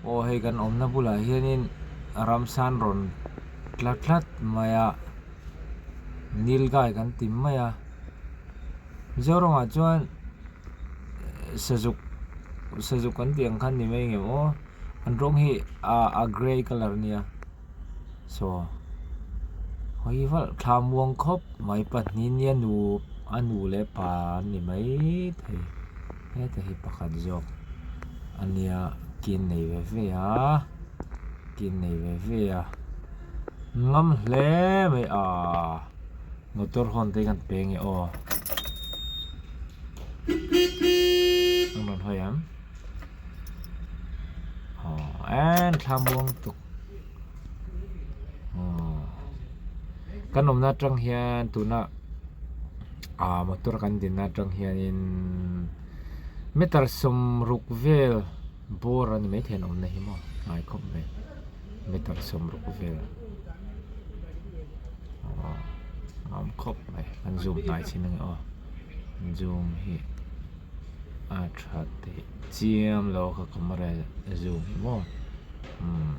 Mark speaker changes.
Speaker 1: Aw hei kan awmna bulah hianin ramsa an rawn tla tlat mai a nilgai kan ti mai a Mizoram ah chuan sazuk sazuk kan tih ang khan ni mai ngem aw an rawng hi ah a grey colour a nia saw hawi valh thla muang khawp mai pahnih nia nu a nu leh pa an ni maithei heta hi pakhat zawk a nia kin nei ve ve a kin nei ve ve a ngam hle mai ahh motor hawn te hi kan pe nge aw an rawn hawi ang aw en thla muang tuk aw kan awmna atang hian tuna ah motor kan dinna atang hianin meter sawmruk vel bawr a ni maithei an awmna hi maw hnai khawp mai meter 60 vel aw a awm khawp mai an zoom hnai chin ange aw zoom hi a tha teh chiam lo a ka camera zoom hi maw umm.